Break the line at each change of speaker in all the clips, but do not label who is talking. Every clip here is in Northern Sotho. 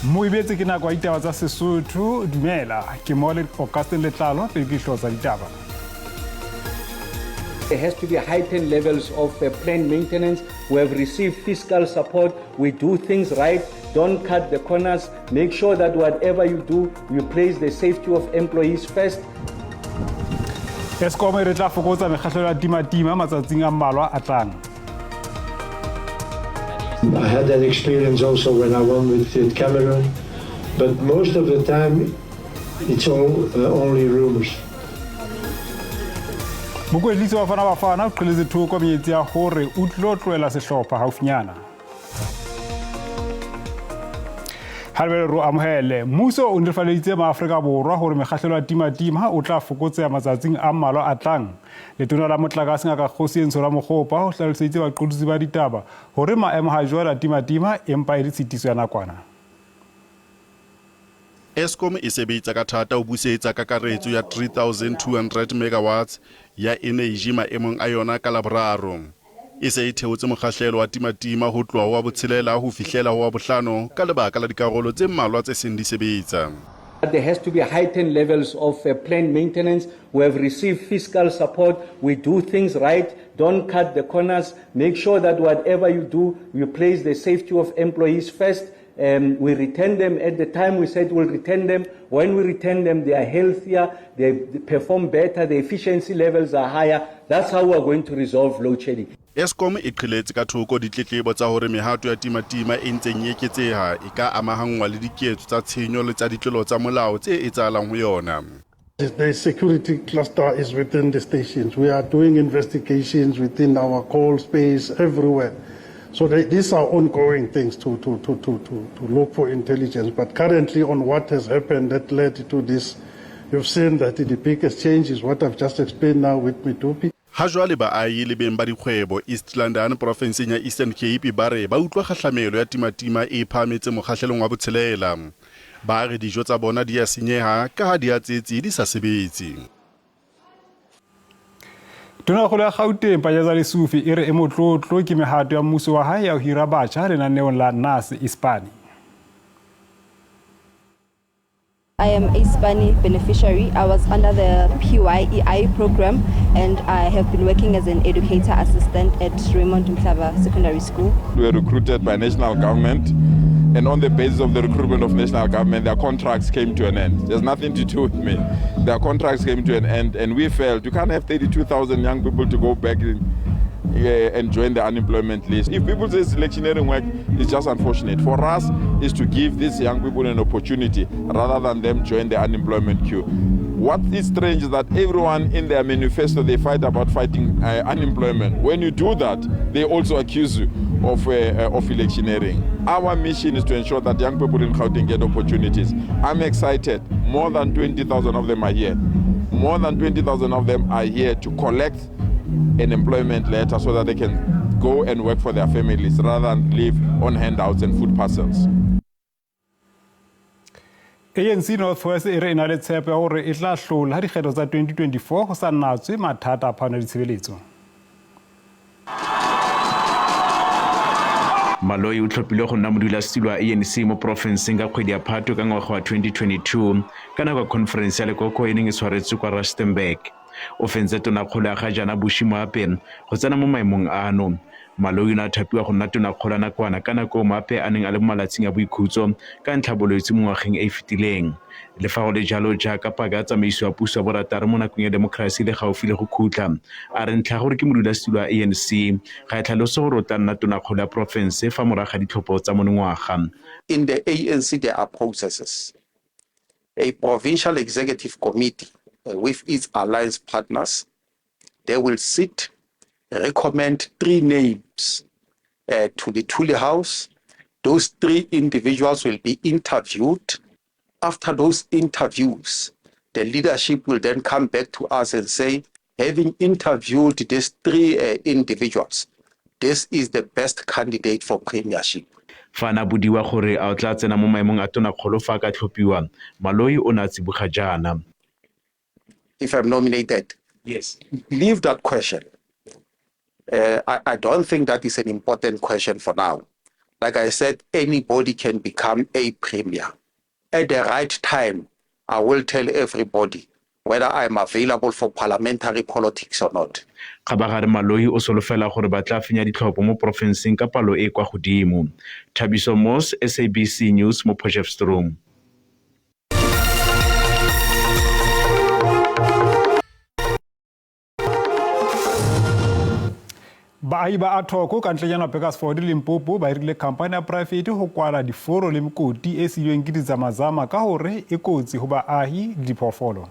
Moebetse ke nako ya ditaba tsa Sesotho. Dumela, ke mo le Augustin Letlalo pele ke dihlooho tsa ditaba.
There has to be heightened levels of uh, planned maintenance. We have received fiscal support. We do things right. Don't cut the corners. Make sure that whatever you do, you place the safety of employees first.
Eskom e re tla fokotsa mekgahlelo ya timatima matsatsing a mmalwa a tlang.
I had that experience also when I won with, with Cameroon, but most of the time it's all uh, only rumors.
Mokwetlisi wa Bafana Bafana o qheletse thoko menyetsi ya hore o tlo tlohela sehlopha haufinyana. Ha re ro amohele mmuso o netefaleditse maafrika borwa hore mekgahlelo ya timatima o tla fokotseha matsatsing a mmalwa a tlang. Letona la Motlakase Ngaka Kgosientsho Ramokgopa o hlaloseditse baqolotsi ba ditaba hore maemo ha jwale a timatima empa e le tshitiso ya nakwana.
Eskom e sebetsa ka thata ho busetsa kakaretso ya 3200 megawatts ya eneji maemong a yona ka Laboraro. E se e theotse mokgahlelo wa timatima ho tloha ho wa botshelela ho fihlela ho wa bohlano ka lebaka la dikarolo tse mmalwa tse seng di sebetsa.
There has to be heightened levels of uh, planned maintenance. We have received fiscal support. We do things right. Don't cut the corners. Make sure that whatever you do, you place the safety of employees first. Um, we return them at the time we said we'll return them. When we return them, they are healthier, they perform better, the efficiency levels are higher. That's how we are going to resolve load shedding.
Eskom e qheletse ka thoko ditletlebo tsa hore mehato ya timatima e ntseng e eketseha e ka amahanngwa le diketso tsa tshenyo le tsa ditlolo tsa molao tse etsahalang ho yona.
The security cluster is within the stations. We are doing investigations within our call space everywhere. So they, these are ongoing things to, to, to, to, to, to look for intelligence. But currently on what has happened that led to this, you've seen that the biggest change is what I've just explained now with Medupi.
Ha jwale baahi le beng ba dikgwebo East London porofenseng ya Eastern Cape ba re ba utlwa kgahlamelo ya timatima e phahametse mokgahlelong wa botshelela. Ba re dijo tsa bona di a senyeha ka ha dihatsetsi di sa sebetse.
Tonakgolo ya Gauteng Panyaza Lesufi e re e motlotlo ke mehato ya mmuso wa hae ya ho hira batjha lenaneong la NAS Ispani.
I am a Spani beneficiary. I was under the PYEI program and I have been working as an educator assistant at Raymond Mhlaba Secondary School.
We were recruited by national government and on the basis of the recruitment of national government, their contracts came to an end. There's nothing to do with me. Their contracts came to an end and we felt you can't have 32,000 young people to go back in, uh, and join the unemployment list. If people say electioneering work, it's just unfortunate. For us, is to give these young people an opportunity rather than them join the unemployment queue. What is strange is that everyone in their manifesto, they fight about fighting uh, unemployment. When you do that, they also accuse you of, uh, uh, of electioneering. Our mission is to ensure that young people in Gauteng get opportunities. I'm excited. More than 20,000 of them are here. More than 20,000 of them are here to collect an employment letter so that they can go and work for their families rather than live on handouts and food parcels.
ANC North West e re e na le tshepo ya hore e tla hlola dikgetho tsa 2024 ho sa natswe mathata a phano ya ditshebeletso.
Maloi o tlhophilwe go nna modulasetulo wa ANC mo porofenseng ka kgwedi ya Phatwe ka ngwaga wa 2022 ka nako ya khonferense ya lekoko e neng e tshwaretswe kwa Rustenburg. O fentse tonakgolo ya ga jaana Bushy Moape go tsena mo maemong ano. Maloi o ne a thapiwa go nna tonakgolo ya nakwana ka nako eo Moape a neng a le mo malatsing a boikhutso ka ntlha bolwetse mo ngwageng e e fetileng. Le fa go le jalo, jaaka paka ya tsamaiso ya puso ya borataro mo nakong ya demokrasi e le gaufi le go khutla, a re ntlha ya gore ke modulasetulo wa ANC ga e tlhalose gore o tla nna tonakgolo ya porofense fa morago ga ditlhopho tsa monongwaga.
In the ANC there are processes. A provincial executive committee with its alliance partners, they will sit, recommend three names uh, to the Thule House. Those three individuals will be interviewed. After those interviews, the leadership will then come back to us and say, having interviewed these three uh, individuals, this is the best candidate for premiership.
Fa a ne a bodiwa gore a o tla tsena mo maemong a tonakgolo fa a ka tlhophiwa, Maloi o ne a tsiboga jaana.
If I'm nominated?
Yes.
Leave that question. Uh, I, I don't think that is an important question for now. Like I said, anybody can become a premier. At the right time, I will tell everybody whether I am available for parliamentary politics or not.
Kgabagare Maloyi o solofela gore ba tla fenya ditlhopho mo porofenseng ka palo e e kwa godimo. Thabiso Moss, SABC News mo Potchefstroom.
Baahi ba Athoko ka ntlenyana Burgersfort Limpopo ba hirile khamphani ya poraefete go kwala diforo le mekoti e siilweng ke dizamazama ka gore e kotsi go baahi le diphoofolo.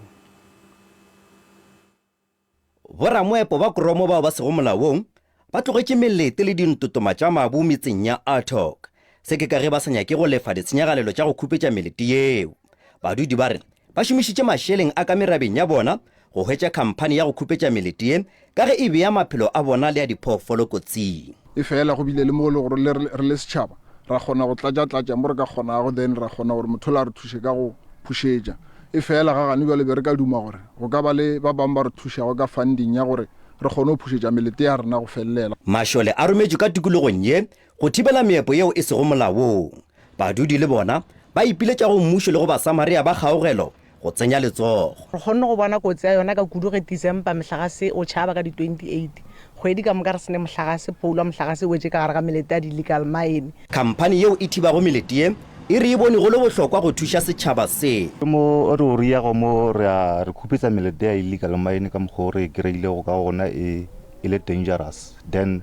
Boramoepo ba kromo bao ba sego molaong ba tlogetše melete le dintotoma tša mabu metseng ya Athok. Se ke ka ge ba sa nyake go lefa ditshenyagalelo tša go khupetša melete yeo. Badudi ba re ba šomišitše mašeleng a ka merabeng ya bona go hwetša khamphani ya go khupetša melete ye ka ge e bea maphelo a bona le a diphoofolo kotsing.
Efela go bile le mo e le gore le re le setšhaba ra kgona go tlatša-tlatša mo re ka kgonago then ra kgona gore motho yola a re thuše ka go phušetša. Efela ga gane bjale be re ka duma gore go ka ba le ba bangwe ba re thušago ka funding ya gore re kgone go phušetša melete ya rena go felelela.
Mašole a rometšwe ka tikologong ye go thibela meepo yeo e sego molaong. Badudi le bona ba ipiletša go mmušo le go Basamaria ba kgaogelo go tsenya letsogo.
Re kgonne go bona kotsi ya yona ka kudu ge December mohlagase o tšhaba ka di 28. Kgwedi ka moka re se ne mohlagase, pole ya mohlagase e wetše ka gare ga melete ya di-illegal mine.
Khamphani yeo e thibago melete ye e re e bone go le bohlokwa go thuša setšhaba se.
Ke mo re o riago mo re a re khupetsa melete ya illegal mine ka mokgwa o re e kry-ilego ka gona e e le dangerous then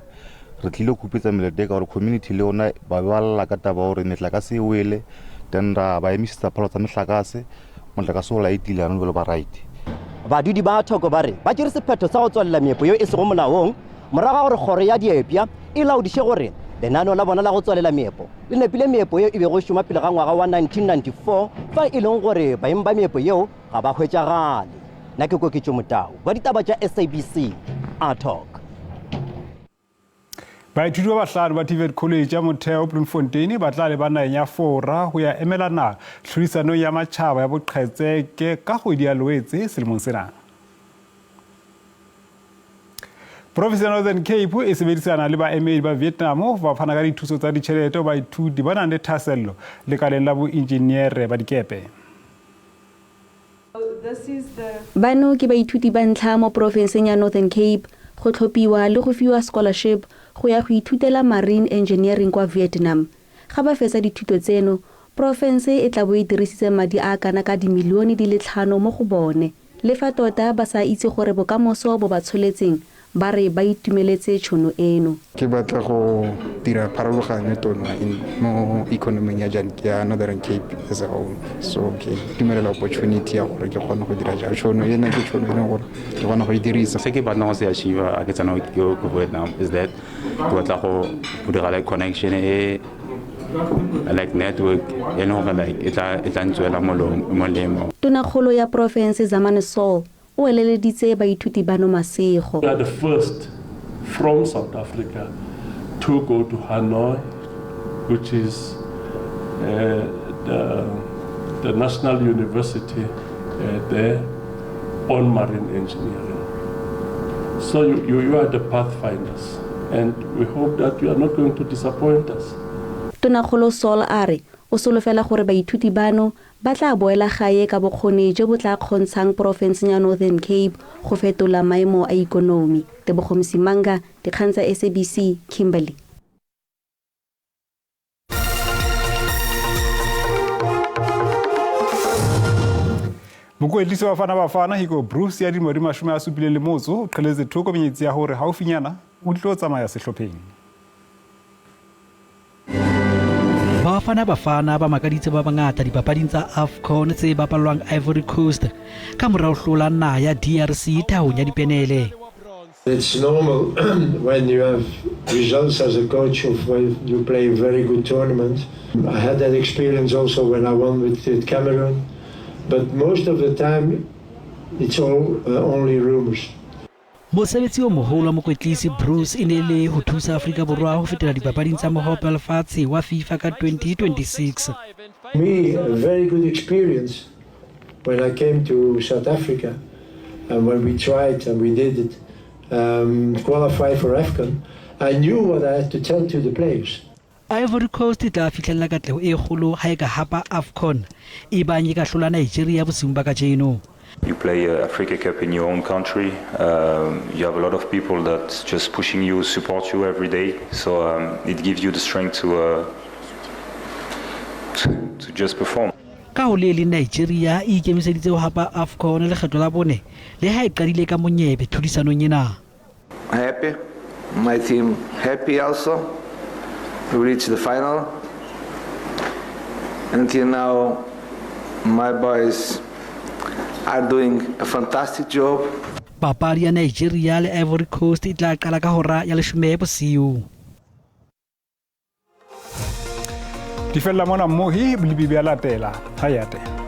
re tlile khupetsa melete ka gore community le yona ba be ba lla ka taba gore metlakase e wele then ra ba emisetsa phalo tsa mehlakase motlakase o laetile yanong jalo ba right.
Badudi ba Thoko ba re ba tšere sephetho sa go tswalela meepo yeo e sego molaong morago ga gore kgoro ya diepša e laodiše gore lenaneo la bona la go tswalela meepo le nepile meepo yeo e bego e šoma pele ga ngwaga wa 1994 fa e leng gore baeng ba meepo yeo ga ba hwetšagale. Nna ke Koketšo Motau wa ditaba tša SABC, a Talk.
Baithuti ba bahlano ba TVET College ya Motheo Bloemfontein ba tla leba nageng ya Fora go ya emela naga tlhodisanong ya matšhaba ya boqhetseke ka kgwedi ya Loetse selemong sena. Province ya Northern Cape e sebedisana le baemedi ba Vietnam go ba fana ka dithuso tsa ditšhelete go baithuti ba nang le thahasello lekaleng la boinjiniere ba dikepe.
Bano ke baithuti ba ntlha mo porofenseng ya Northern Cape go tlhophiwa le go fiwa scholarship go ya go ithutela Marine Engineering kwa Vietnam. Ga ba fetsa dithuto tseno, porofense e tla bo e dirisitse madi a a kana ka dimilione di le tlhano mo go bone. Le fa tota ba sa itse gore bokamoso bo ba tsholetseng, ba re ba itumeletse tšhono eno.
Ke batla go dira pharologanyo e tona mo economing ya ya Northern Cape as a whole. So ke itumelela opportunity ya gore ke kgone go dira jalo. Tšhono ena ke tšhono e leng gore ke kgona go e dirisa.
Se ke batlang go se achieve a ke tsena ko Vietnam is that ke batla go dira like connection e like network e leng gore like e tla e tla ntswela molemo.
Tonakgolo ya porofense Zamani Saul o eleleditse baithuti bano masego.
We are the first from South Africa to go to Hanoi, which is uh, the, the national university uh, there on marine engineering. So you, you, you are the pathfinders, and we hope that you are not going to disappoint us.
Tonakgolo Saul a re o solofela gore baithuti bano ba tla boela gae ka bokgoni jo bo tla kgontshang porofenseng ya Northern Cape go fetola maemo a ikonomi. Tebogo Msimanga, Dikgang tsa SABC, Kimberley.
Mokoetlisi wa Bafana Bafana Hugo Broos ya dilemo di 75 o qheletse thoko menyetsi ya hore haufinyana o tlo tsamaya sehlopheng.
Bafana Bafana ba makaditse ba bangata dipapading tsa AFCON tse bapallwang Ivory Coast ka mora ho hlola naha ya DRC thahong ya dipenele.
It's normal when you have results as a coach of when you play a very good tournament. I had that experience also when I won with Cameroon, but most of the time it's all uh, only rumors.
Mosebetsi o moholo wa mokwetlisi Broos e ne e le ho thusa Afrika Borwa ho fetela dipapading tsa Mohope wa Lefatshe wa FIFA ka 2026.
Me, a very good experience when I came to South Africa and when we tried and we did it, um, qualify for AFCON, I knew what I had to tell to the players.
Ivory Coast e tla fihlelela katlego e kgolo ha e ka hapa AFCON ebang e ka hlola Nigeria bosiung ba kajeno.
You play Africa Cup in your own country, um, you have a lot of people that just pushing you, support you every day. So um, it gives you the strength to, uh, to, to just perform.
Ka ho le leng Nigeria e ikemiseditse ho hapa AFCON lekgetlo la bone le ha e qadile ka monyebe tlhodisanong ena.
Happy, my team happy also. We reached the final. Until now, my boys are doing a fantastic job.
Papadi ya Nigeria le Ivory Coast e tla qala ka hora ya leshome bosiu.
Di fella mona mmohi bolibi bja latela ga ya tela.